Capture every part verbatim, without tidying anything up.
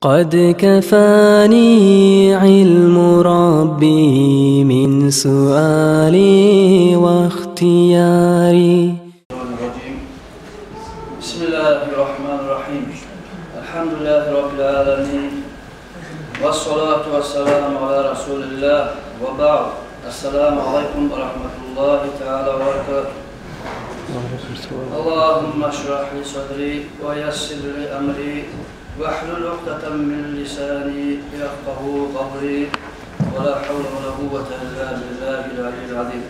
قد كفاني علم ربي من سؤالي واختياري. بسم الله الرحمن الرحيم. الحمد لله رب العالمين. والصلاة والسلام على رسول الله. وبعد. السلام عليكم ورحمة الله تعالى وبركاته. اللهم اشرح لي صدري ويسر لي أمري واحلل عقدة من لساني يفقهوا قولي. ولا حول ولا قوة إلا بالله العلي العظيم.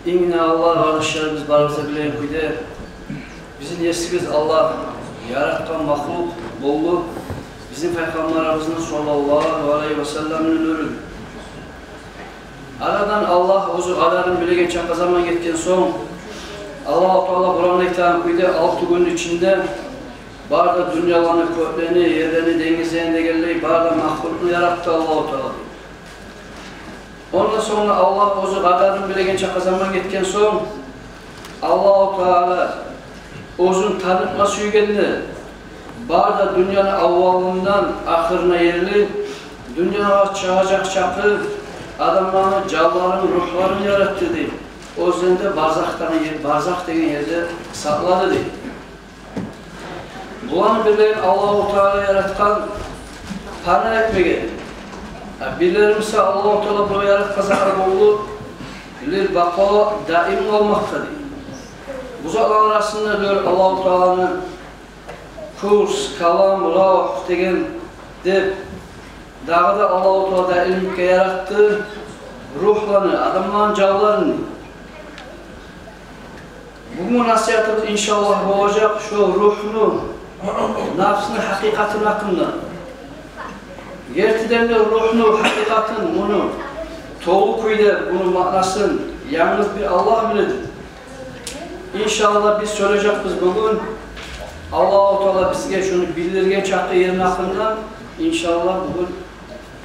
Инг де Аллагь, къардашлар, биз барыбыз да билеген кюйде, бизин Есибиз Аллагь яратгъан махлукъ болду бизин Пайхаммарыбызны саллаллагьу алайгьи ва салламны нюрю. Арадан Аллагь оьзю къадарын билеген чакъы заман гетген сонг, Аллагьу Таала Къуранда айтагъан кюйде, алты гюнню ичинде бары да дюньяланы, кёклени, ерлени, денгизлени дегенлей, бары да махлукъну яратды Аллагьу Таала. Ондан сонг Аллагь оьзю къадарын билеген чакъы заман гетген сонг, Аллагьу Таала оьзюн танытма сюйгенде, бары да дюньяны аввалындан ахырына ерли, дюньягъа чыгъажакъ чакъы адамланы жанларын, ругьларын яратды дей. Оьзлерин де барзах деген ер-, барзах деген ерде сакълады дей. Буланы бирлерин Аллагьу Таала яратгъан, пана этмеген. А бирлерин буса Аллагьу Таала буланы яратгъан затлар болду лил бакъо, даим къалмакъгъа дей. Бу затланы арасында дюр Аллагьу Тааланы курс, калам, равгь деген деп, дагъы да Аллагьу Таала даимликге яратды ругьланы, адамланы жанларын. Бугюн насигьатыбыз, иншааллагь, болажакъ шо ругьну, нафсны гьакъыкъатыны гьакъында. Гертиден де, ругьну гьакъыкъатын, муну толу кюйде, муну маънасын янгыз бир Аллагь биледи. Иншааллагь, биз сёйлежекбиз бугюн. Аллагьу Таала бизге шуну билдирген чакъы ерни гьакъында, иншааллагь, бугюн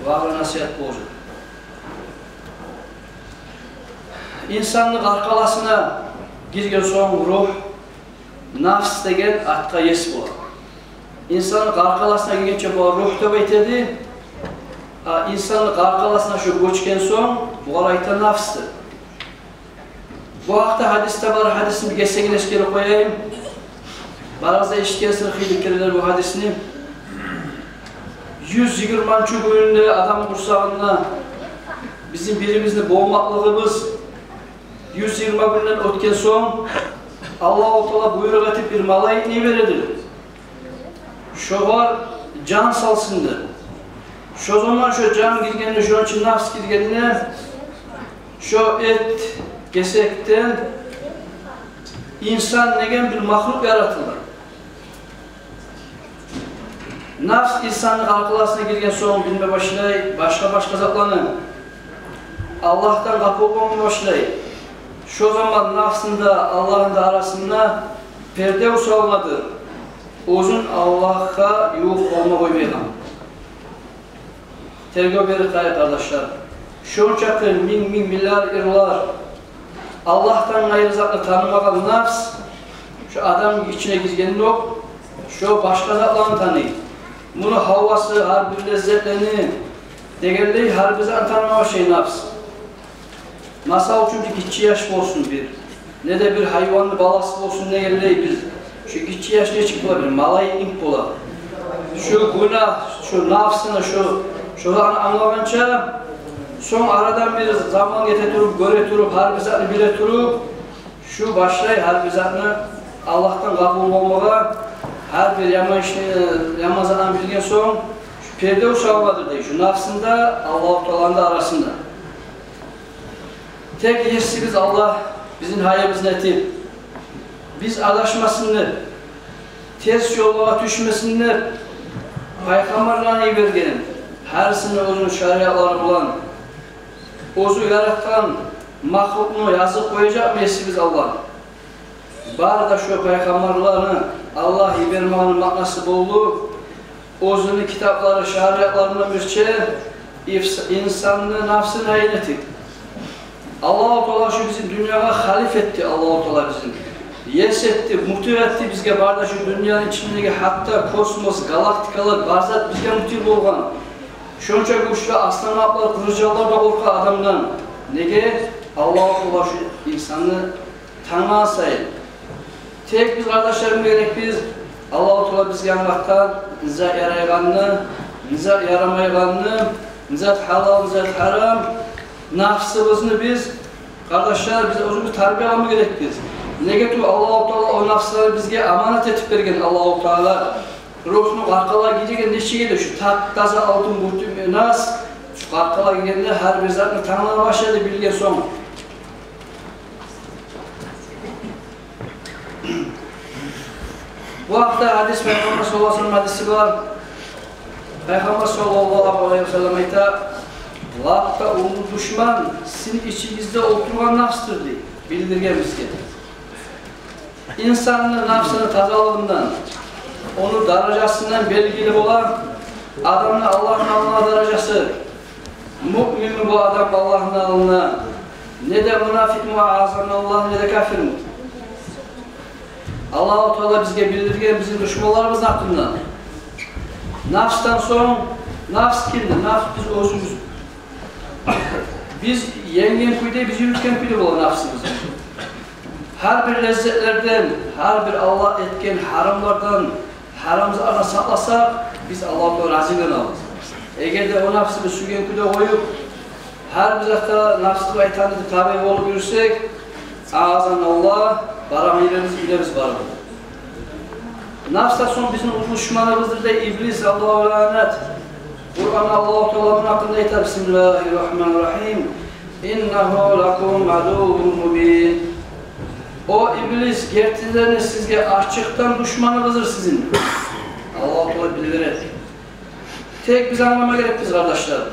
ваъза-насигьат болажакъ. Инсанны къаркъарасына гирген сонг ругь, нафс деген атгъа ес бола. Инсанны къаркъарасына гиргенче бугъар ругь деп айта эди. А инсанны къаркъарасына шо гёчген сонг, бугъар айта нафс деп. Бу гьакъда гьадис де бар, гьадисни бир гесегин эсгерип къояйым. Барыгъыз да эшитгенсиз хыйлы керенлер бу гьадисни. Юз йигирманчы гюнюнде адам къурсагъында бизин бирибизни болмакълыгъыбыз юз йигирма гюнден оьтген сонг, Аллагьу Таала буйрукъ этип бир малайикни йибереди. Шогъар жан салсын деп. Шо заман шо жан гиргенде, шону ичине нафс гиргенде, шо эт гесекден инсан деген бир махлукъ яратыла. Нафс инсанны къаркъарасына гирген сонг билме башлай башгъа-башгъа затланы. Аллагьдан къапу болма башлай. Шо заман нафсны да, Аллагьны да арасында перде усалмады. Оьзюн Аллагьгъа ювукъ болма къоймайгъан. Тергев берип къарайыкъ, къардашлар. Шончакъы минг-минг миллиард йыллар Аллагьдан къайры затны танымагъан нафс, шо адам ичине гиргендокъ, шо башгъа затланы таный. Муну гьавасы, гьар бир леззетлени дегенлей, гьар бир затны таныма башлай нафс. Масал учун, бир гиччи яш болсун бир, не де бир гьайванны баласы болсун дегенлей, бир шо гиччи яш нечик бола, бир малайик йимик бола. Шо гюнагь, шо нафсыны, шо, шоланы англагъанча, сонг арадан бир заман гете туруп, гёре туруп, гьар бир затны биле туруп, шо башлай гьар бир затны Аллагьдан къапу болмагъа, гьар бир яман ишни, яман затны билген сонг, шо перде усалмады дей, шо нафсны да, Аллагьу Тааланы да арасында. Тек Есибиз Аллагь бизин гьайыбызны этип, биз адашмасын деп, терс ёллагъа тюшмесин деп, пайхаммарланы йиберген, гьарисини оьзюню шариатлары булан. Оьзю яратгъан махлукъну язып къояжакъмы Есибиз Аллагь? Бары да шо пайхаммарланы Аллагь йибермегини маънасы болду оьзюню китаплары, шариатларындан бирче ифс-, инсанны нафсын гьайын этип. Аллагьу Таала шо бизин дюньягъа халиф этди, Аллагьу Таала бизин. Ес этди, мутигь этди бизге бары да шу дюньяны ичиндеги, гьатта космос, галактикалар, бар зат бизге мутигь болгъан. Шонча гючлю астронавтлар, къыржанлар да къоркъа адамдан. Неге? Аллагьу Таала шу инсанны танглагъан сайын. Тек биз, къардашларым, герекбиз Аллагьу Таала бизге англатгъан, не зат ярайгъанны, не зат ярамайгъанны, не зат гьалал, не зат гьарам. Напсыбызны биз, къардашлар, биз оьзюбюз тарбияламагъа герекбиз. Неге тюгюл Аллагьу Таала о напсыланы бизге аманат этип берген Аллагьу Таала. Ругьну къаркъарагъа гиреген нечик эди, шу тап-таза алтын бутун, нас, шу къаркъарагъа гиргенде гьар бир затны танглагъа башлады билген сонг. Бу гьакъда гьадис, Пайхаммар саллаллагьу алайгьи ва саллам гьадиси бар. Пайхаммар саллаллагьу алайгьи ва саллам айта: «Лап да уллу душман сизин ичигизде олтургъан напсдыр», — дей, билдирген бизге. Инсанны напсыны тазалыгъындан, ону даражасындан белгили бола адамны Аллагьны алдында даражасы. Муъминми бу адам Аллагьны алдында, не де мунафикъму, агъазаналлагь, не де капирми? Аллагьу Таала бизге билдирген бизин душманларыбызны гьакъында. Напсдан сонг, напс кимдир? Напс биз оьзюбюз. Биз енгген кюйде, биз юрютген кюйде бола напсыбыз. Гьар бир леззетлерден, гьар бир Аллагь этген гьарамлардан, гьарам затлардан сакъласакъ, биз Аллагьу Таала разилигин алабыз. Эгер де о напсыбыз сюйген кюйде къоюп, гьар бир затгъа напсыбыз айтгъанны этип табиъ болуп юрюсек, агъазаналлагь, барагъан ерибиз билебиз барыбыз. Напс да сонг бизин уллу душманыбыздыр дей иблис, Аллагьу лаънат. Къуранда Аллагьу Таала муну гьакъында айта: «Бисмиллагьи ррагьмани ррагьим. Иннагьу лакум адуввун мубин». О иблис, гертиден де сизге ачыкъдан душманыгъыздыр сизин. Аллагьу Таала билдире. Тек биз англама герекбиз, къардашлар.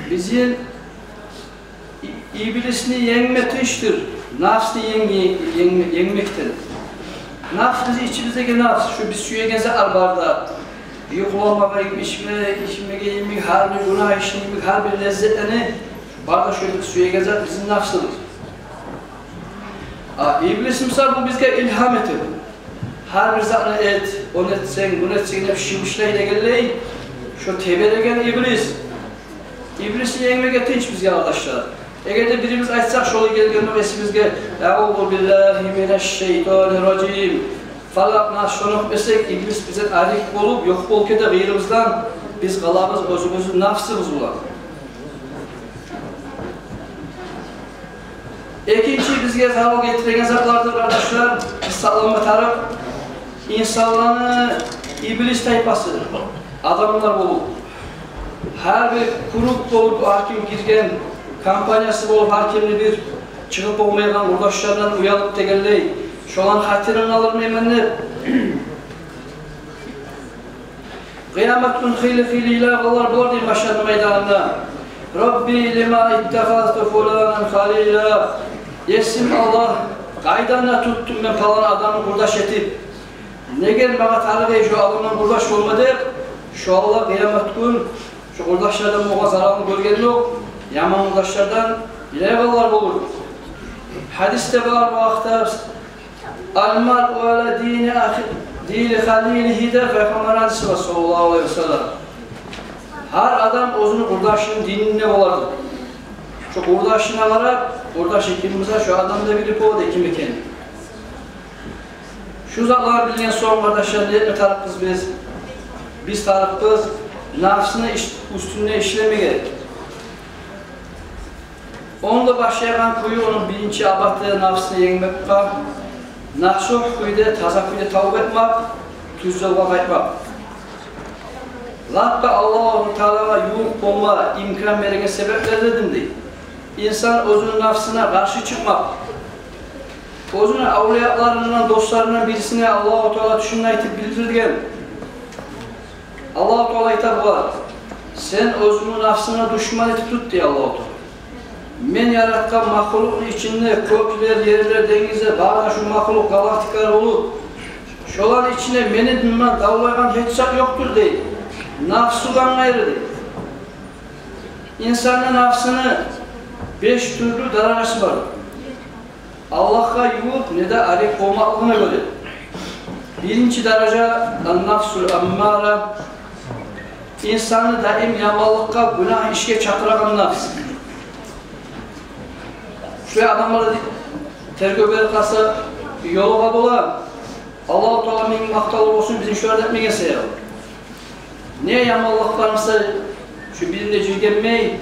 Бизин и-, иблисни енгме тынчдыр напсны енги-, енгме-, енгмекден. Напс, бизин ичибиздеги напс, шу биз сюеген затлар бар да, юхламагъа йимик, ичме-, ичмеге йимик, гьар бир гюнагь ишни йимик, гьар бир леззетлени бар да, шу сюеген зат бизин напсыбыз. А иблис, мисал, бу бизге илгьам этип, гьар бир затны эт, ону этсенг, муну этсенг деп шыбышлай дегенлей, шо тебереген иблис. Иблисни енгмеге тынч бизге, къардашлар. Эгер де бирибиз айтсакъ, шолай гелген эсибизге: «Аъузу биллагьи минаш шайтанир ражим». Фалакъ, нас, шону охуп берсек, иблис бизден арек болуп, ёкъ болуп гете къырыйыбыздан, биз къалабыз оьзюбюзню напсыбыз булан. Экинчи бизге зарал гелтиреген затлардыр, къардашлар, биз сакъланма тарыкъ инсанланы иблис тайпасы, адамлар болуп, гьар бир круг болуп, гьар ким гирген компаниясы болуп, гьар кимни бир чыгъып болмайгъан къурдашлардан уялып дегенлей, шоланы хатирин алырман мен деп. Къыямат гюн хыйлы-хыйлы йылагъанлар болар дей машгьар майданында. «Рабби, лима иттахазту фуланан халила». Есим Аллагь, къайдан да тутдум мен палан адамны къурдаш этип? Неге магъа тарыкъ эди шо адамдан къурдаш болма деп, шо Аллагь къыямат гюн шо къурдашлардан болгъан заралны гёрген ёкъ, яман къурдашлардан йылагъанлар болур. Гьадисде бар бу гьакъда: «Ал-маръу аля дини ахи-, дини халилигьи», — деп Пайхаммар гьадиси бар, саллаллагьу алайгьи ва саллам. Гьар адам оьзюню къурдашыны дининде болар дей. Шо къурдашына къарап, къурдашы ким буса, шо адам да билип бола дей ким экенин. Шу затланы билген сонг, къардашлар, не этме тарыкъбыз биз? Биз тарыкъбыз напсыны иш-, уьстюнде ишлемеге. Ону да башлайгъан кюю, ону биринчи абаты напсны енгмек бар. Насугь кюйде, таза кюйде тавба этмек, тюз ёлгъа къайтмакъ. Лап да Аллагьу Таалагъа ювукъ болма имкан береген себеплерден дей инсан оьзюню напсына къаршы чыкъмакъ. Оьзюню авлияларындан, досларындан бирисине Аллагьу Таала тюшюнде айтып билдирген. Аллагьу Таала айта бугъар: «Сен оьзюнгню напсынгны душман этип тут», — дей Аллагьу Таала. «Мен яратгъан махлукъну ичинде, кёклер, ерлер, денгизлер, бары да шу махлукъ, галактикалар болуп, шоланы ичинде мени динман давлайгъан гьеч зат ёкъдур», — дей. Напсудан къайры, дей. Инсанны напсыны беш тюрлю даражасы бар. Аллагьгъа ювукъ, не де арек болмакълыгъына гёре. Биринчи даража, ан-нафсул аммара, инсанны даим яманлыкъгъа, гюнагь ишге чакъырагъан нафс. Шулай адамлар, тергев берип къараса, ёлугъа бола. Аллагьу Таала минг макътавлу болсун, бизин шулар этмеген саялы. Не яманлыкъ бар буса, шу бирин де жиргенмей,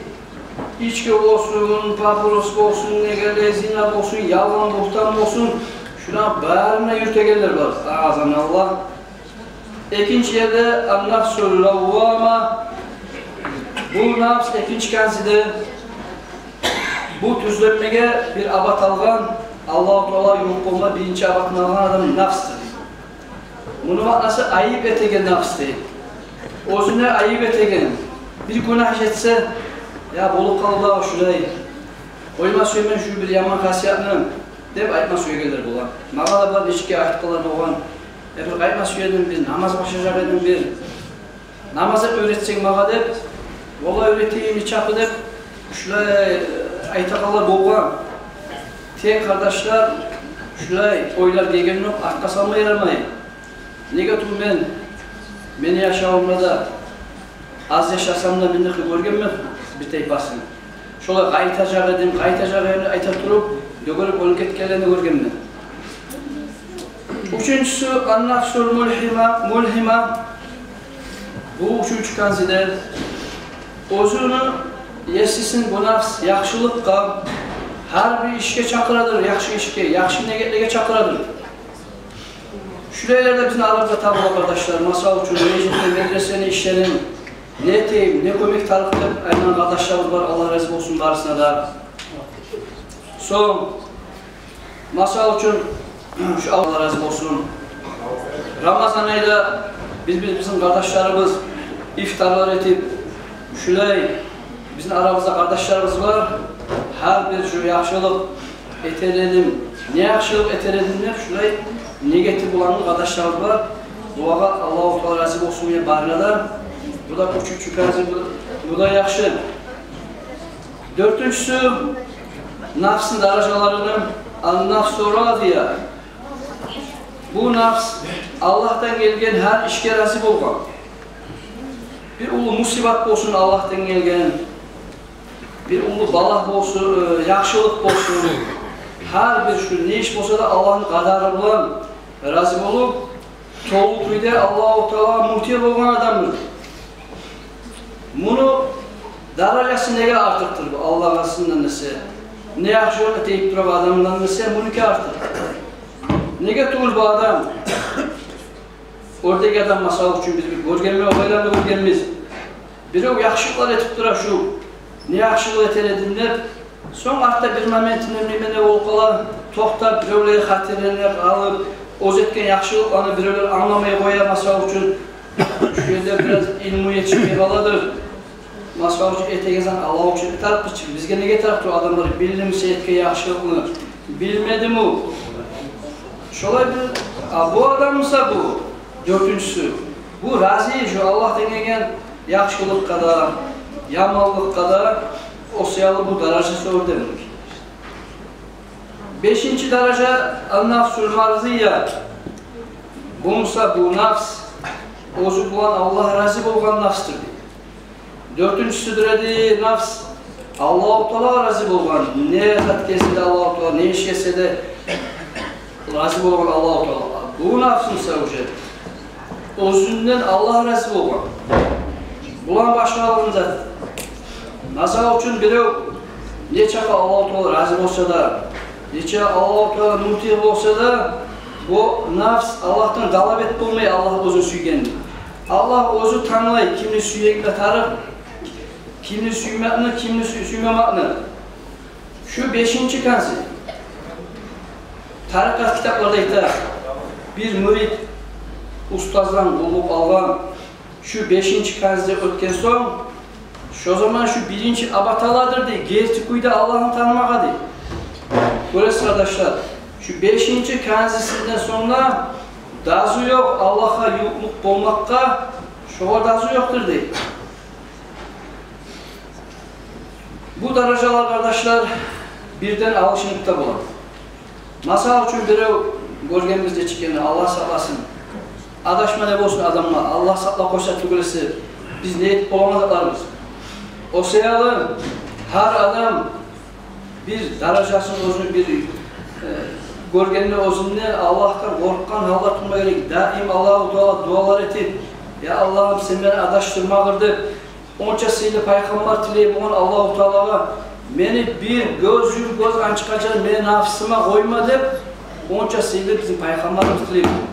ички болсун, папирос болсун, неге де зина болсун, ялгъан, бугьтан болсун, шуланы барын да юрютегенлер бар. Аъазаналлагь. Экинчи ерде, ан-нафсул лаввама. Бу нафс экинчи канзиде, бу тюзленмеге бир абат алгъан, Аллагьу Таалагъа ювукъ болма биринчи абатын алгъан адам нафсдыр. Муну маънасы айып этеген нафс дей. Оьзюне айып этеген. Бир гюнагь этсе, я, болуп къалды шулай, къойма сюемен шу бир яман хасиятны деп айтма сюегенлер бола. Магъа да бар нечик айтгъанлар болгъан. Э, бир къайтма сюедим, бир намаз башлажакъ эдим, бир намаз уьйретсенг магъа деп. Валлагь, уьйретейим, ичапы деп, шулай айтагъанлар болгъан. Тек, къардашлар, шулай ойлар гелгендокъ артгъа салма ярамай. Неге тюгюл мен, мени яшавумда да, аз яшасам да, мен де гёргенмен бир тайпасын. Шолай къайтажакъ эдим, къайтажакъ эдим деп айта туруп, дёгерип оьлюп гетгенлени гёргенмен. Уьчюнчюсю, ан-нафсул мулгьима, мулгьима. Бу уьчюнчю канзиде, оьзюню есисин бу нафс яхшылыкъгъа, гьар бир ишге чакъырадыр, яхшы ишге, яхшы негетлеге чакъырадыр. Шулайлар да бизин арабызда табула, къардашлар. Масала учун, межитни, медресени ишлерин не этейим, не кёмек тарыкъ деп айланагъан къардашларыбыз бар, Аллагь рази болсун барысына да. Сонг, масала учун, шу, Аллагь рази болсун, Рамазан айда биз, биз, бизин къардашларыбыз ифтарлар этип, шулай бизин арабызда къардашларыбыз бар. Гьар бир шу яхшылыкъ этер эдим, не яхшылыкъ этер эдим деп, шулай негети булангъы къардашларыбыз бар. Булагъа Аллагьу Таала рази болсун я барына да. Бу да уьчюнчю канзи, бу, бу да яхшы. Дёртюнчюсю, нафсны даражаларыны, ан-нафсу радия. Бу нафс Аллагьдан гелген гьар ишге рази болгъан. Бир уллу мусибат болсун Аллагьдан гелген, бир уллу балагь болсун, э, яхшылыкъ болсун, гьар бир шу не иш болса да, Аллагьны къадары булан рази болуп, толу кюйде Аллагьу Таалагъа мутигь болгъан адамдыр. Муну даражасы неге артыкъдыр бу Аллагьгъа сындан эсе, не яхшылыкъ этип турагъан адамдан эсе, мунуки артыкъ. Неге тюгюл бу адам, оьрдеги адам, масала учун, биз бир гёргенбиз, олайланы гёргенбиз. Бирев яхшылыкълар этип тура, шу не яхшылыкъ этер эдим деп, сонг артда бир моментинде неме болуп къала, токътап, биревлер хатирлерине къалып, оьзю этген яхшылыкъланы биревлер англамай къоя, масала учун, шу ерде бираз илму етишмей къаладыр. Масала учун, этеген зат Аллагь учун этер бу чы. Бизге неге тарыкъ тюгюл адамлар билдими сен этген яхшылыкъны, билмедими? Шолай бир, а бу адам буса бу, дёртюнчюсю, бу рази шу Аллагьдан гелген яхшылыкъгъа да, яманлыкъгъа да, о саялы бу даражасы оьрде муну. Бешинчи даража, ан-нафсул марзия. Бу буса бу нафс, оьзю булан Аллагь рази болгъан нафсдыр дей. Дёртюнчюсюдюр эди нафс Аллагьу Таалагъа рази болгъан, не зат гелсе де Аллагьу Таала, не иш гелсе де рази болгъан Аллагьу Таала. Бу нафс буса уже оьзюнден Аллагь рази болгъан. Булан башгъа алгъан зат. Масала учун, бирев нечакъы Аллагьу Таала рази болса да, нечакъы Аллагьу Таала мутигь болса да, бу нафс Аллагьдан талап этип болмай Аллагь оьзюню сюйгенни. Аллагь оьзю танглай кимни сюймеге тарыкъ, кимни сюймекни, кимни сюй-, сюймемекни. Шу бешинчи канзи. Тарикъат китапларда айта, бир мурид устаздан къуллукъ алгъан, шу бешинчи канзиге оьтген сонг, шо заман шу биринчи абат аладыр дей, герти кюйде Аллагьны танымагъа дей. Гёресиз, къардашлар, шу бешинчи канзисинден сонг да дазу ёкъ Аллагьгъа ювукълукъ болмакъгъа, шогъар дазу ёкъдур дей. Бу даражалар, къардашлар, бирден алышынып да бола. Масала учун, бирев, гёргенбиз нечик экенни, Аллагь сакъласын. Адашма не болсун адамгъа, Аллагь сакълап къойса тюгюл эсе, биз не этип болагъан затларыбыз. О саялы гьар адам бир даражасын оьзюню бир, э, гёргенде оьзюнде Аллагьдан къоркъгъан гьалда турма герек. Даим Аллагьу Таала дуалар этип, я Аллагьым, сен мени адашдырмагъыр деп, онча сыйлы пайхаммар тилей болгъан Аллагьу Таалагъа, мени бир гёз, ювуп гёз ачгъынча мени нафсыма къойма деп, онча сыйлы бизин пайхаммарыбыз тилей болгъан.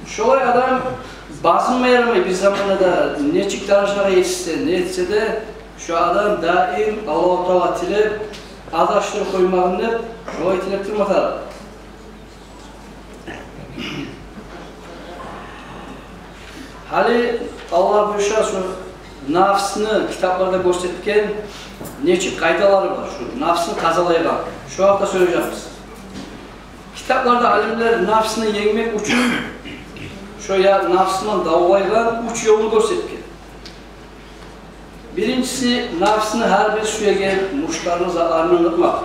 Шолай адам базынма ярамай бир заманда да, нечик даражагъа етишсе, не этсе де, шо адам даим Аллагьу Таала тилеп, адашдырып къоймагъын деп, шолай тилеп турма тарыкъ. Гьали Аллагь буюрса, шо нафсны китапларда гёрсетген нечик къайдалары бар, шо нафсны тазалайгъан, шо гьакъда сёйлежекбиз. Китапларда алимлер нафсны енгмек учун шо я нафс булан давлайгъан уьч ёлну гёрсетген. Биринчиси, нафсны гьар бир сюеген муштарлы затларындан къыркъмакъ,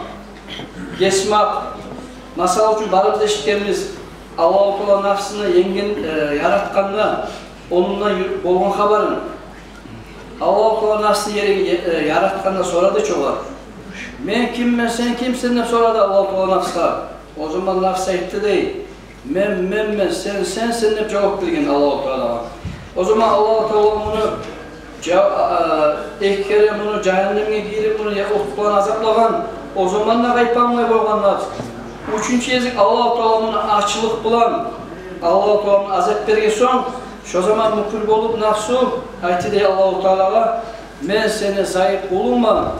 гесмакъ. Масала учун, барыбыз эшитгенбиз, Аллагьу Таала нафсны енгин, э, яратгъанда, онундан ю-, болгъан хабарын. Аллагьу Таала нафсны ерин, э, яратгъанда сорады чы огъар: «Мен киммен, сен кимсен?» — деп сорады Аллагьу Таала нафсгъа. О заман нафс айтды дей: «Мен менмен, сен сенсен», — деп жавап берген Аллагьу Таалагъа. О заман Аллагьу Таала муну жа-, а, эки керен муну жагьаннемге гийирип, муну я от булан азаплагъан. О заман да къайтмай болгъан нафс. Уьчюнчю гезик Аллагьу Таала муну ачлыкъ булан, Аллагьу Таала муну азап берген сонг, шо заман мюкюр болуп нафсу, айтды дей Аллагьу Таалагъа: «Мен сени зайып къулунгман,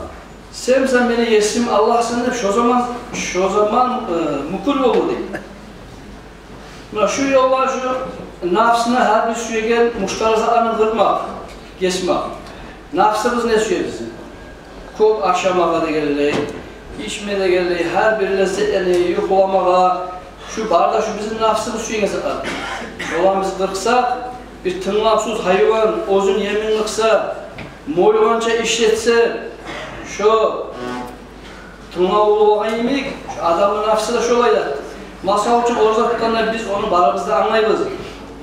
сен буса мени есим Аллагьсан», — деп, шо заман, шо заман, э, мюкюр болду дей. Муна шу ёллар, шу нафсны гьар бир сюеген муштарлы затларындан къыркъмакъ, гесмакъ. Нафсыбыз не сюе бизин? Кёп ашамагъа дегенлей, ичме дегенлей, гьар бир леззетлени, юхуламагъа, шу бары да шу бизин нафсыбыз сюеген затлар. Шоланы биз къыркъсакъ, бир тынглавсуз гьайван оьзюн емин къыркъса, мойгъанча ишлетсе, шо тынглавлу болгъан йимик, шо адамны нафсы да шолай зат. Масала учун, ораза тутгъанда биз ону барыбыз да англайбыз.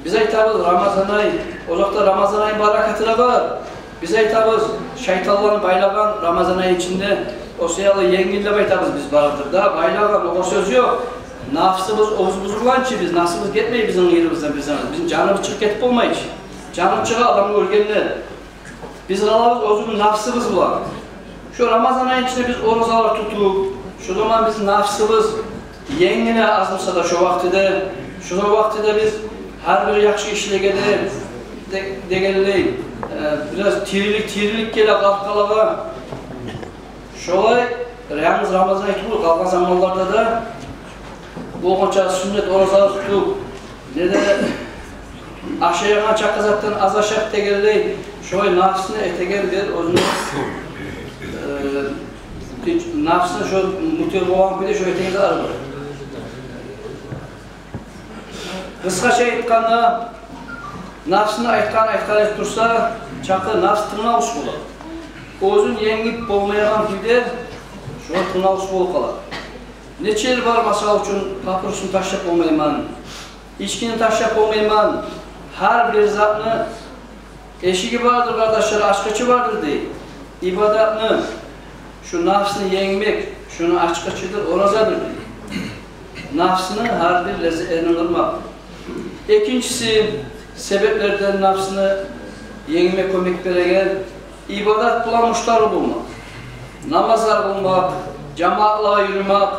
Биз айтабыз: «Рамазан ай, озокъда, Рамазан ай баракаты да бар». Биз айтабыз: «Шайтанланы байлагъан Рамазан ай ичинде, о саялы енгил», — деп айтабыз биз барыбыз да. Байлагъан, огъар сёз ёкъ. Нафсыбыз оьзюбюз булан чы биз, нафсыбыз гетмей бизин къырыйыбыздан биз заман. Бизин жаныбыз чыгъып гетип болмай чы. Жаны чыгъа адам оьлгенде. Биз къалабыз оьзюбюз нафсыбыз булан. Шо Рамазан ай ичинде биз оразалар тутуп, шо заман биз нафсыбыз енгине аз буса да шо вакътиде, шо вакътиде биз гьар бир яхшы ишлеге де, де-, дегенлей, э, бираз тирилик, тирилик геле къалкъалагъа. Шолай, янгыз Рамазан ай тюгюл, къалгъан заманларда да болгъанча сюннет ораза тутуп, не де ашайгъан чакъы затдан аз ашап дегенлей, шолай нафсны этеген бир оьзюню, э, нафсны шо мутир болгъан кюйде шо этеген затлар бар. Къысгъача айтгъанда, нафсны айтгъан, айтгъан этип турса, чакъы нафс тынглавуч бола. Оьзюн енгип болмайгъан кюйде шогъар тынглавуч болуп къала. Нече йыл бар, масала учун, папиросну ташлап болмайман, ичкини ташлап болмайман, гьар бир затны эшиги бардыр, къардашлар, ачгъычы бардыр дей. Ибадатны, шу нафсны енгмек, шуну ачгъычыдыр, оразадыр дей. Нафсны гьар бир леззетлерин къырмакъ. Экинчиси, себеплерден нафсны енгме кёмек береген ибадат булан муштарлы болмакъ. Намазлар къылмакъ, жамаатлагъа юрюмек,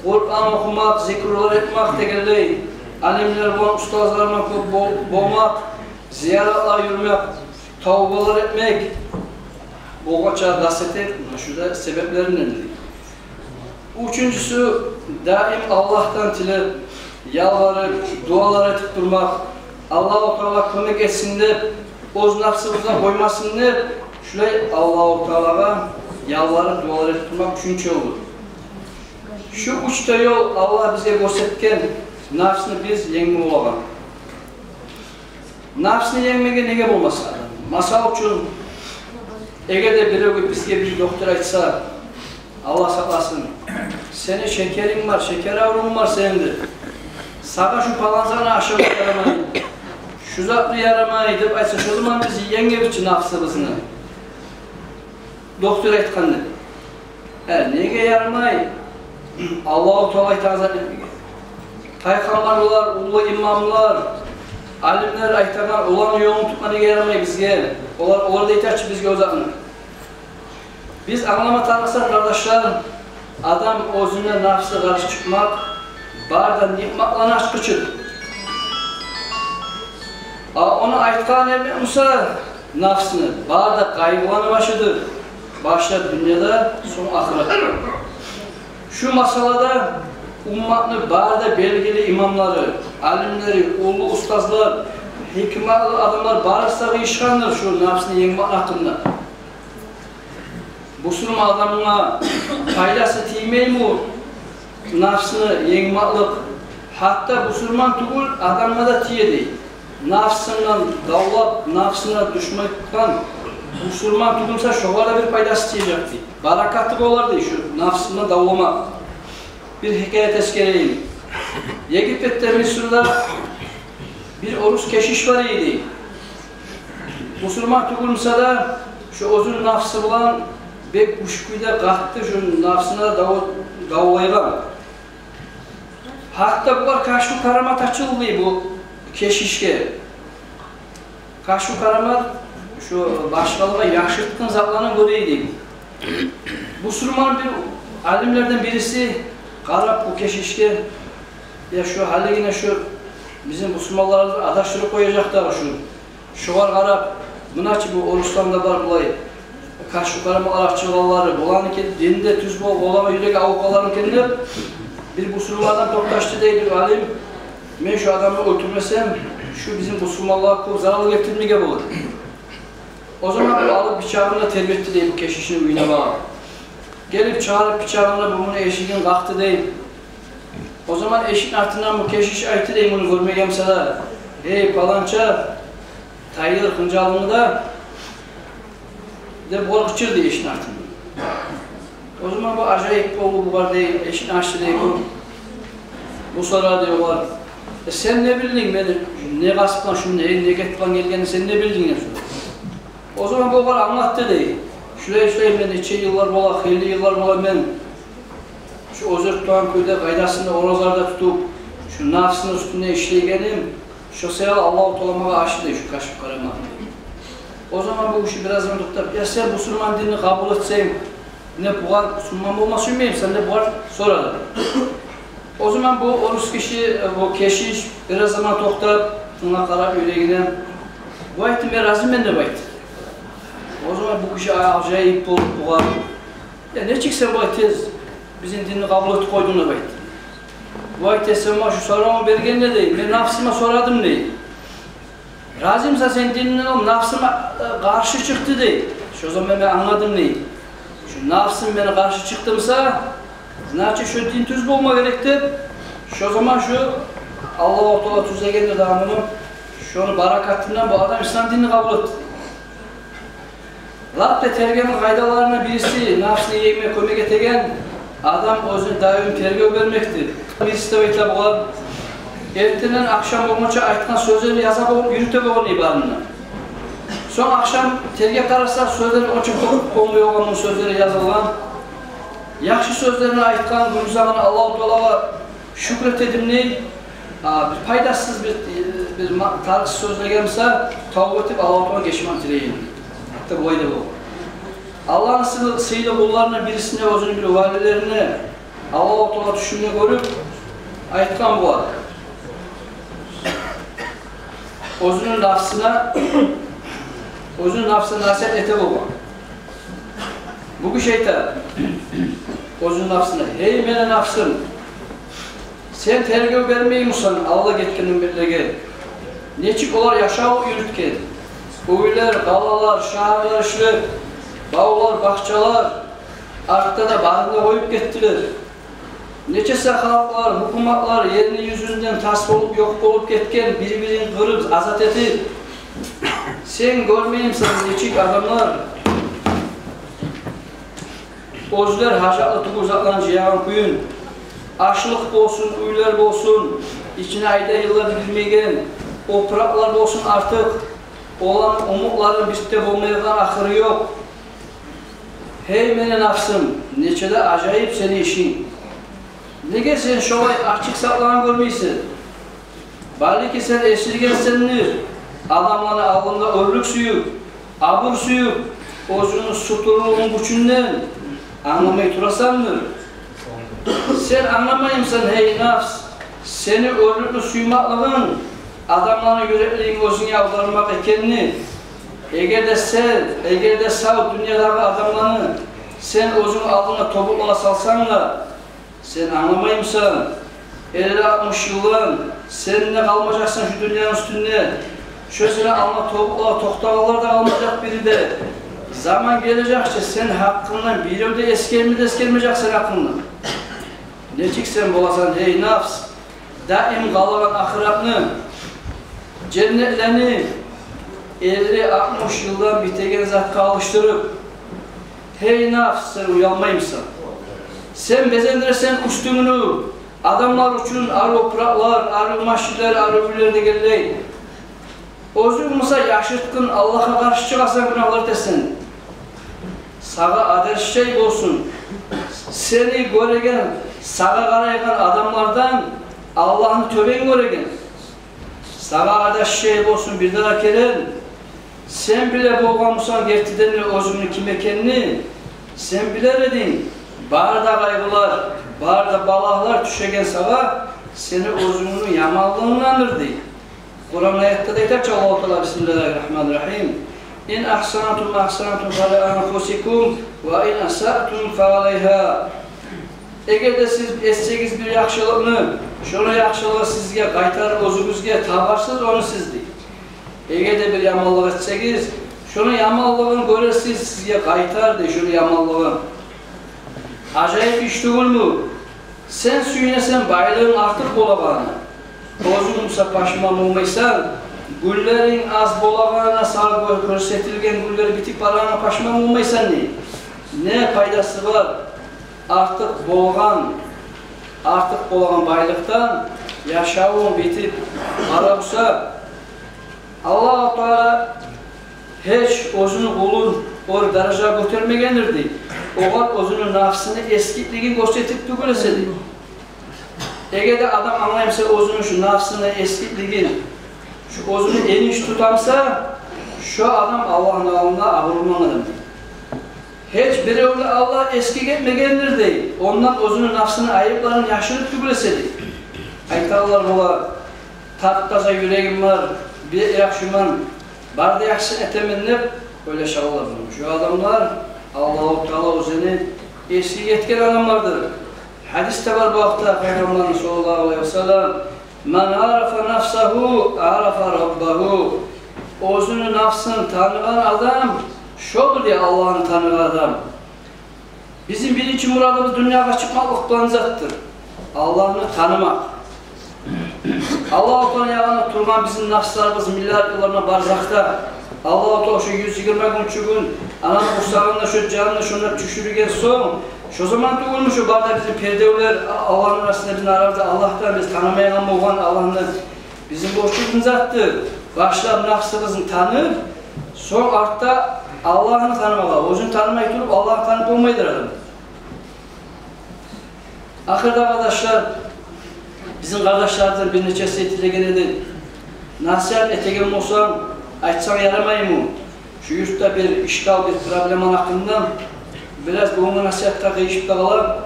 Къуран охумакъ, зикрулар этмек дегенлей, алимлер булан, устазлар булан кёп бол-, болмакъ, зияратлагъа юрюмек, тавбалар этмек, болгъанча даст этип, муна шу да себеплеринден дей. Уьчюнчюсю, даим Аллагьдан тилеп, ялбарып, дуалар этип турмакъ, Аллагьу Таала кёмек этсин деп, оьз нафсыбыздан къоймасын деп, шулай Аллагьу Таалагъа ялбарып, дуалар этип турмакъ уьчюнчю ёлдур. Шу уьч де ёл Аллагь бизге гёрсетген, нафсны биз енгме болагъан. Нафсны енгмеге неге болмасын адам? Масала учун, эгер де биревге, бизге бир доктор айтса, Аллагь сакъласын, Сени шекеринг бар, шекер аврувунг бар сени, деп. Сагъа шу палан затны ашама ярамай, шу затны ярамай деп айтса, шо заман биз енгебиз чи нафсыбызны. Доктор айтгъан деп. Э, неге ярамай? Аллагьу Таала айтагъан зат неге? Пайхаммарлар, уллу имамлар, алимлер айтагъан, оланы ёлун тутма неге ярамай бизге? Олар, олар да айтар чы бизге о затны. Биз англама тарыкъ зат, къардашлар, адам оьзюне, нафсына къаршы чыкъмакъ бары да ниъматланы ачгъычыдыр. А ону айтгъан этмек буса, нафсыны, бары да къайгъыланы башыдыр. Башлап дюньяда, сонг ахыратда. Шу масъалада умматны бары да белгили имамлары, алимлери, уллу устазлар, гьикматлы адамлар барысы да къыйышгъандыр шу нафсыны енгмек гьакъында. Бусурман адамгъа пайдасы тиймейми о нафсыны енгмакълыкъ? Гьатта бусурман тюгюл адамгъа да тие дей. Нафсындан давлап, нафсына душман тутгъан бусурман тюгюл буса, шогъар да бир пайдасы тиежек дей. Баракаты болар дей шу нафсындан давламакъ. Бир гьикаят эсгерейим. Египетде, Мисирде бир орус кешиш бар эди. Бусурман тюгюл буса да, шу оьзюню нафсы булан бек гючлю кюйде, къатты шу нафсына дав-, давлайгъан. Гьатта бугъар кашфу карамат ачылды бу кешишге. Кашфу карамат — шу башгъалагъа яшыртгъын затланы гёре эди. Бусурман бир алимлерден бириси къарап бу кешишге: «Я, шу гьалигине шу бизин бусурманларыбызны адашдырып къояжакъ дагъы шу. Шогъар къарап, муна чы бу орусланы да бар булай кашфу караматлар ачылгъанлары, буланы ке-, динде тюз болуп, оланы юреги авуртгъанларын экен», — деп, бир бусурман адам токъташды дей бир алим: «Мен шу адамны оьлтюрмесем, шу бизин бусурманлагъа кёп зарал гелтирмеге болар». О заман бу алып бичагъын да тербетди дей бу кешишни уьюне багъып. Гелип чыгъарып бичагъын да, бу муну эшигин къакъды дей. О заман эшикни артындан бу кешиш айтды дей, муну гёрмеген буса да: «Гьей, паланча, тайдыр хынжалынгны да», — деп къычырды эшикни артындан. О заман бу ажайып болду бугъар дей, эшикни ачды дей бу. Бу сорады дей огъар: «Э, сен не билдинг мени не къаст булан, шу не, не гет булан гелгенни сен не билдинг?» — деп сорады. О заман бу огъар англатды дей: «Шулай-шулай, мен нече йыллар бола, хыйлы йыллар бола мен шу оьзер тутагъан кюйде, къайдасында оразалар да тутуп, шу нафсыны уьстюнде ишлейгеним, шо саялы Аллагьу Таала магъа ачды дей шу кашфу караматны». О заман бу гиши бираз заман токътап: «Я, сен бусурман динни къабул этсенг, не бугъар бусурман болмас чюмейим сен?» — деп бугъар сорады. О заман бу орус гиши, э, бу кешиш бираз заман токътап, шунга къарап юрегине, бу айтды: «Мен разимен», — деп айтды. О заман бу гиши ажайып болуп бугъар: «Я, нечик сен булай тез бизин динни къабул этип къойдунг?» — деп айтды. Бу айтды: «Сен магъа шу соравну бергенде, — дей, — мен нафсыма сорадым, — дей. — Разимисен сен динингден?» — «Нафсым, э, къаршы чыкъды», — дей. «Шо заман мен англадым, — дей, — шу нафсым мени къаршы чыкъды буса, значит, шу дин тюз болма герек», — деп. Шо заман шу Аллагьу Таала тюзлегенде дагъы муну, шону баракатындан бу адам ислам динни къабул этди. Лап да тергевню къайдаларындан бириси, нафсыны енгме кёмек этеген, адам оьзюне даим тергев бермекдир. Бириси де айта бугъар: «Эртенден ахшам болгъунча айтгъан сёзлерин яза бо-, юрюте болгъан, ибарында. Сонг ахшам тергеп къараса, сёзлер онча кёп болмай болгъан, муну сёзлери язылгъан. Яхшы сёзлерин айтгъан, гюнюзагъына Аллагьу Таалагъа шюкюр этедим, — дей. — А, бир пайдасыз, бир, бир ма-, тарыкъсыз сёзлеге буса, тавба этип, Аллагьу Таалагъа гечмек тилейим». Гьатта булай да болгъан. Аллагьны сыйлы, сыйлы къулларындан бирисине, оьзюню бир валилерине Аллагьу Таала тюшюнде гёрюп айтгъан бугъар. Оьзюню нафсына, оьзюню нафсына насигьат эте болгъан. Бу гиши айта оьзюню нафсына: «Гьей, мени нафсым, сен тергев бермеймисен алда гетген умметлеге? Нечик олар яшав юрютген? Уьйлер, къалалар, шагьарлар ишлеп, бавлар, бахчалар, артда да барын да къоюп гетдилер. Нечесе халкълар, гьукуматлар ерни юзюнден тас болуп, ёкъ болуп гетген, бир-бирин къырып, азат этип. Сен гёрмеймисен, нечик адамлар оьзлер гьажатлы тюгюл затланы жыягъан кюйню, Ашлыкъ болсун, уьйлер болсун, ичине айда йыллар гирмейген опуракълар болсун артыкъ, оланы умутлары битип болмайгъан, ахыры ёкъ. Гьей мени нафсым, нече де ажайып сени ишинг. Неге сен шолай ачыкъ сакъланы гёрмейсен? Балики сен эсиргенсендир, адамланы алдында оьрлюк сююп, абур сююп, оьзюнгню сутурлугъунг гючюнден англамай турасандыр. Сен англамаймысан, гьей нафс, сени оьрлюкню сюймеклигинг адамланы юреклигин оьзюнге авдармакъ экенни? Эгер де сен, эгер де сав дюньядагъы адамланы сен оьзюнг алдына тобукълагъа салсанг да, сен англамаймысан, элли-алтмыш йылдан сен де къалмажакъсан шу дюньяны уьстюнде. Шо сени алдынга тобукълагъа токътагъанлар да къалмажакъ бири де. Заман гележек чи, сени гьакъынгдан бирев де эсгерме де эсгермежек сени гьакъынгдан. Нечик сен боласан, гьей нафс, даим къалагъан ахыратны, женнетлени элли-алтмыш йылдан битеген затгъа алышдырып? Гьей нафс, сен уялмаймысан? Сен безендиресен уьстюнгню адамлар учун, арив опуракълар, арив машинлер, арив уьйлер дегенлей. Оьзюнг буса яшыртгъын Аллагьгъа къаршы чыгъасан, гюнагьлар этесен. Сагъа адашшай болсун сени гёреген, сагъа къарайгъан адамлардан Аллагьны тёбен гёреген. Сагъа адашшай болсун бирдагъы керен. Сен биле болгъан бусанг гертиден де оьзюнгню ким экенни, сен билер эдинг, бары да къайгъылар, бары да балагьлар тюшеген сагъа сени оьзюнгню яманлыгъынгдандыр, дей. Къуран аятда да айта чы Аллагьу Таала: «Бисмиллагьи ррагьмани ррагьим. Ин агьсантум агьсантум фа ли анфусикум, ва ин асаътум фа алайгьа». Эгер де сиз этсегиз бир яхшылыкъны, шону яхшылыгъы сизге къайтар, оьзюгюзге табарсыз ону сиз, дей. Эгер де бир яманлыкъ этсегиз, шону яманлыгъын гёрерсиз, сизге къайтар, дей, шону яманлыгъын. Ажайып иш тюгюлмю? Сен сююнесен байлыгъынг артыкъ болагъанына, оьзюнг буса пашман болмайсан, гюнлеринг аз болагъанына, сагъа гё-, гёрсетилген гюнлер битип барагъанына пашман болмайсан, дей. Не пайдасы бар артыкъ болгъан, артыкъ болагъан байлыкъдан, яшавунг битип бара буса? Аллагьу Таала гьеч оьзюню къулун оьр даражагъа гётермегендир, дей, огъар оьзюню нафсыны эсгиклигин гёрсетип тюгюл эсе, дей. Эгер де адам англай буса оьзюню шу нафсыны эсгиклигин, шу оьзюню эниш тута буса, шо адам Аллагьны алдында абурлу адам, дей. Гьеч биревню Аллагь эсгик этмегендир, дей, ондан оьзюню нафсыны айыпларын яшырып тюгюл эсе, дей. Айталар бола: «Тап-таза юрегим бар, бек яхшыман, бары да яхшысын этемен», – деп ойлашалар. Шо адамлар Аллагьу Таала оьзюню эсгик этген адамлардыр. Гьадисде бар бу гьакъда Пайхаммарны, саллаллагьу алайгьи ва саллам: «Ман арафа нафсагьу, арафа раббагьу». Оьзюню нафсын таныгъан адам шодур, дей, Аллагьны таныгъан адам. Бизин биринчи мурадыбыз дюньягъа чыкъмакълыкъ булан затдыр. Аллагьны танымакъ. Аллагьу Тааланы янында тургъан бизин нафсларыбыз миллиард йыллардан барзахда. Аллагьу Таала шо юз йигирма гюнчюгюн ананы къурсагъында шо жанны шонда тюшюрген сонг, шо заман тюгюлмю шо бары да бизин пердевлер, Аллагьны арасында, бизин арабызда Аллагьдан биз танымайгъан болгъан Аллагьны? Бизин борчубуз затдыр башлап нафсыбызны танып, сонг артда Аллагьны танымагъа. Оьзюн танымай туруп, Аллагьны танып болмайдыр адам. Ахырда, къардашлар, бизин къардашларыбыздан бир нечеси тилеген эди: «Насигьат этеген болсанг, айтсанг ярамаймы? Шу юртда бир ишкал, бир проблеманы гьакъындан». Бираз бугюнгю насигьатгъа къыйышып да къала.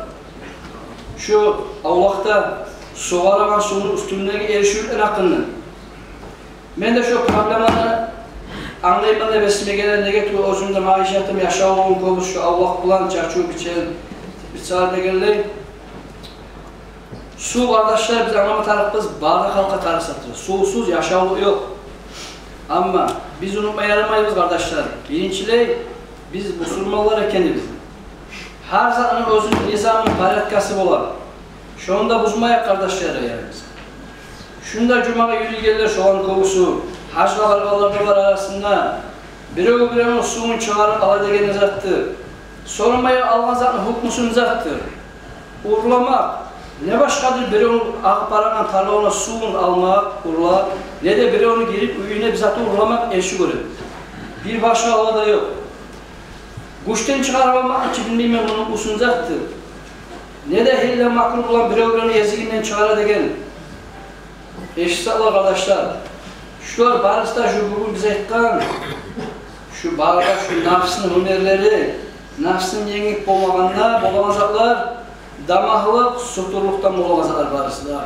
Шу авлакъда сугъарагъан сувну уьстюндеги эришивлени гьакъындан. Мен де шо проблеманы англайман деп эсиме геле, неге тюгюл оьзюм де, магъишатым, яшавум кёбюсю шо авлакъ булан, чачыв, бичен, бир сагьат дегенлей. Сув, къардашлар, биз англама тарыкъбыз, бары да халкъгъа тарыкъ затдыр. Сувсуз яшавлукъ ёкъ. Амма биз унутма ярамайбыз, къардашлар. Биринчилей, биз бусурманлар экенибиз. Гьар затны оьзюню низамы, порядкасы бола. Шону да бузмайыкъ, къардашлар, ярамаса. Шунда жумагъа юрюйгенлер, шоланы кёбюсю, гьажгъа баргъанлар да бар арасында. Бирев-биревню сувун чыгъарып ала деген затдыр. Сорамай алгъан затны гьукмусу не затдыр? Урламакъ. Не башгъадыр биревню агъып барагъан тарлагъына сувун алмакъ, урлап, не де биревню гирип уьюне бир затын урламакъ эрши гёрюп. Бир башгъалыгъы да ёкъ. Гючден чыгъарып алмакъ чы, билмеймен, муну усун затдыр. Не де гьилла-макру булан бирев-биревню эзигинден чыгъара деген. Эшитсегиз, къардашлар, шулар барысы да шу бугюн биз айтгъан, шу бары да шу напсны гьюнерлери, напсны енгип болмагъанда болагъан затлар, дамагълыкъ, сутурлукъдан болагъан затлар барысы да.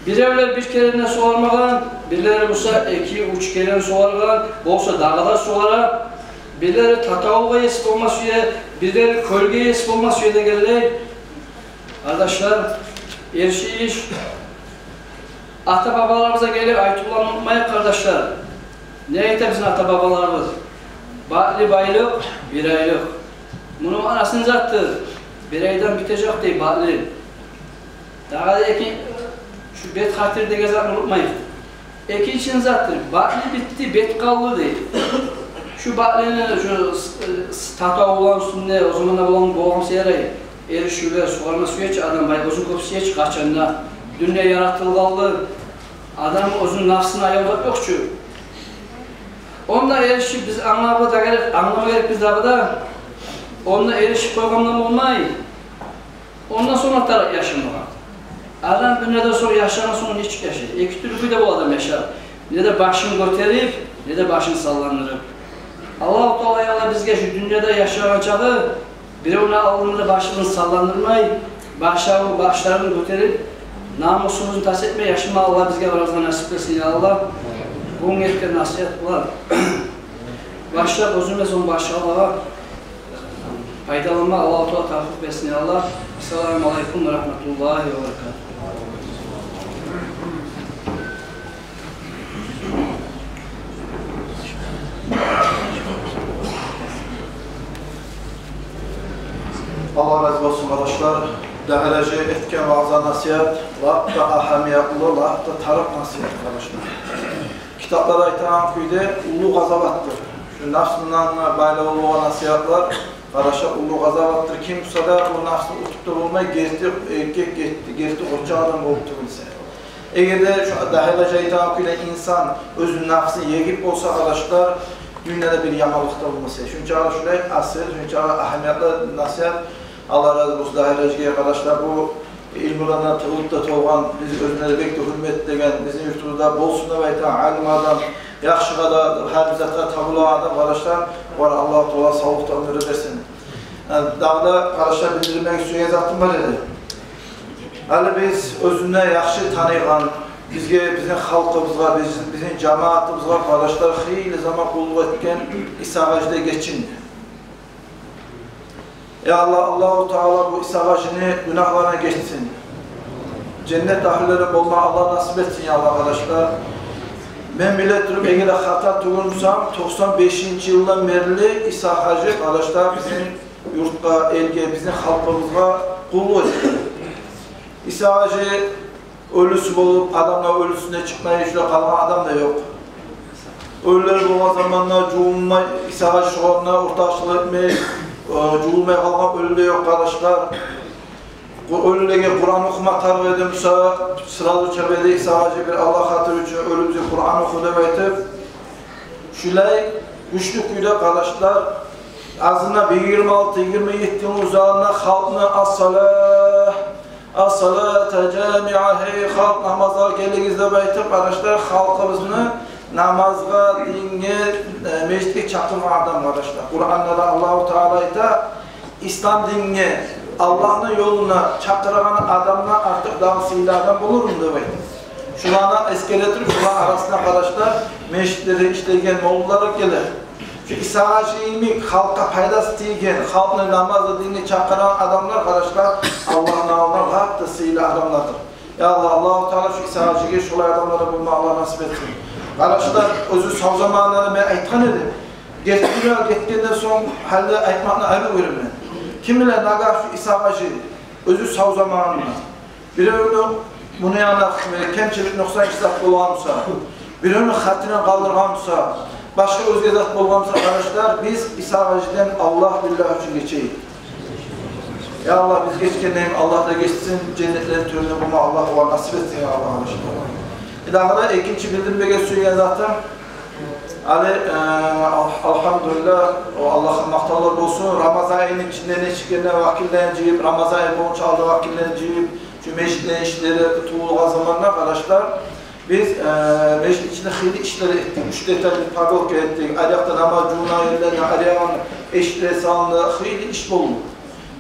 Биревлер бир керен де сугъармагъан, бирлери буса эки-уьч керен сугъаргъан, болса дагъы да сугъара. Бирлери татавулгъа ес болма сюе, бирлери кёлге ес болма сюе дегенлей. Къардашлар, эрши иш. Ата-бабаларыбызгъа гелип айтывланы унутмайыкъ, къардашлар. Не айта бизин ата-бабаларыбыз? Батли байлыкъ бир айлыкъ. Муну маънасы не затдыр? Бир айдан битежек дей батли. Дагъы да эки, шу бет хатир деген затны унутмайыкъ. Экинчи затдыр, батли битди, бет къалды дей. Шу батлини шу с-, с-, татавулланы уьстюнде, о заманда болгъан, болгъан сыйрай, эршивлер, сугъарма сюе чи адам, бай, оьзюн кёп сюе чи къачан да. Дюнья яратылгъанлы, адам оьзюню напсын аявлап ёкъ чу. Онда эрши биз англама герек, англама герек биз дагъы да. Онда эрши къойгъандан болмай. Ондан сонг тарыкъ яшамагъа. Адам дюньядан сонг, яшагъан сонг нечик яшай? Эки тюрлю кюйде бу адам яшар. Не де башын гётерип, не де башын салландырып. Аллагьу Таала, я Аллагь, бизге шу дюньяда яшагъан чагъы биревню алдында башын салландырмай, башларын, башларын гётерип, намусубузну тас этмей яшама Аллагь бизге барыбызгъа насип этсин, я Аллагь. Бугюн этген насигьат булан башлап оьзюме, сонг башгъалагъа пайдаланма Аллагьу Таала тавфикъ берсин, я Аллагь. Ассаламу алейкум ва рагьматуллагьи ва баракатугь. Аллагь рази болсун, къардашлар. Дагъы да шу этген ваъза-насигьат лап да агьамиятлы, лап да тарыкъ насигьат, къардашлар. Китаплар айтагъан кюйде, уллу къазаватдыр шу напс булан байлавлу болгъан насигьатлар. Къардашлар, уллу къазаватдыр. Ким буса да бу напсны утуп да болмай, герти эркек, герти, герти къоччакъ адам болуп тюгюл эсе. Эгер де шу дагъы да айтагъан кюйде инсан оьзюню напсын егип болса, къардашлар, дюньяда бир яманлыкъ да болмас эди. Шунчакъы шулай асил, шунчакъы агьамиятлы насигьат. Аллагь рази болсун дагъы да, къардашлар, бу илмулардан тыгъылып да толгъан, биз оьзюне де бек де гьюрмет этеген, бизин юртубузда болсун деп айтагъан алим адам, яхшыгъа да, гьар бир затгъа табулагъан адам, къардашлар, огъар Аллагьу Таала савлукъ да, оьмюр де берсин. Дагъы да, къардашлар, билдирмеге сюеген затым бар эди. Гьали биз оьзюн де яхшы таныйгъан, бизге, бизин халкъыбызгъа, биз, бизин жамаатыбызгъа, къардашлар, хыйлы заман къуллукъ этген Иса-гьажи де гечинди. Я Аллагь, Аллагьу Таала бу Иса-гьажини гюнагьларын гечсин. Женнет агьлюлерден болма Аллагь насип этсин, я Аллагь, къардашлар. Мен биле туруп, эгер де хата тюгюл бусам, токъсан бешинчи йылдан берли Иса-гьажи, къардашлар, бизин юртгъа, элге, бизин халкъыбызгъа къуллукъ этди. Иса-гьажи оьлюсю болуп, адамлар оьлюсюнден чыкъмай, шулай къалгъан адам да ёкъ. Оьлюлер болгъан заманда жувунмай, Иса-гьажи шоларына ортакъчылыкъ этмей, э, жувунмай къалгъан оьлю де ёкъ, къардашлар. Къу-, оьлюлеге Къуран охума тарыкъ эди буса, сразу чабады Иса-гьажи, бир Аллагь хатири учун оьлюбюзге Къуран оху деп айтып. Шулай гючлю кюйде, къардашлар, азындан бир йигирма алты, йигирма етти йыл узагъында халкъны «Ас-салагь, ас-салагь, я жамиа, гьей халкъ, намазгъа гелигиз» деп айтып, къардашлар, халкъыбызны намазгъа, динге, э, межитге чакъыргъан адам, къардашлар. Къуранда да Аллагьу Таала айта: «Ислам динге, Аллагьны ёлуна чакъырагъан адамдан артыкъ дагъы сыйлы адам болурму?» — деп айтып. Шуланы эсгере туруп, шуланы арасына, къардашлар, межитлерде ишлейген моллалар геле. Шу Иса-гьажи йимик халкъгъа пайдасы тийген, халкъны намазгъа, динге чакъырагъан адамлар, къардашлар, Аллагьны алдында лап да сыйлы адамлардыр. Я Аллагь, Аллагьу Таала шу Иса-гьажиге шолай адамлардан болма Аллагь насип этсин. Къардашлар, оьзю сав заманында да мен айтгъан эдим. Гетген, гетгенден сонг гьали де айтмакъны айып гёремен. Ким биле, нагагь шу Иса-гьажи оьзю сав заманында биревню, муну янында кемчилик, нукъсан, иш зат болгъан буса, биревню хатирин къалдыргъан буса, башгъа оьзге зат болгъан буса, къардашлар, биз Иса-гьажиден Аллагь-биллагь учун гечейик. Я Аллагь, биз гечгендей Аллагь да гечсин, женнетлени тёрюнде болма Аллагь огъар насип этсин, я Аллагь, иншаллагь. Дагъы да экинчи билдирмеге сюеген затым, гьали, э, ал-, алгьамдулиллагь, о Аллагьгъа макътавлар болсун, Рамазан айны ичинде нечик гене вакиллени жыйып, Рамазан ай болгъунча алда вакиллени жыйып, шу межитлени ишлери тувулгъан заманда, къардашлар, биз, э, межит ичинде хыйлы ишлер этдик, уьч этажлы парковка этдик, арякъда намаз жувунагъан ерлени арягъын, эшиклер салынды, хыйлы иш болду.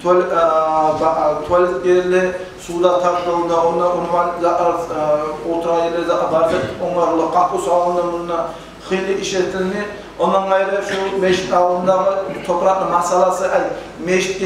Туал-, э, ба-, э, туалет ерлер сувда тартылды, онда унван затлар, э, олтурагъан ерлер де бар зат онгарылды, къапу салынды, мунда хыйлы иш этилди. Ондан къайры шу межит алдындагъы топуракъны масъаласы, ай, межитге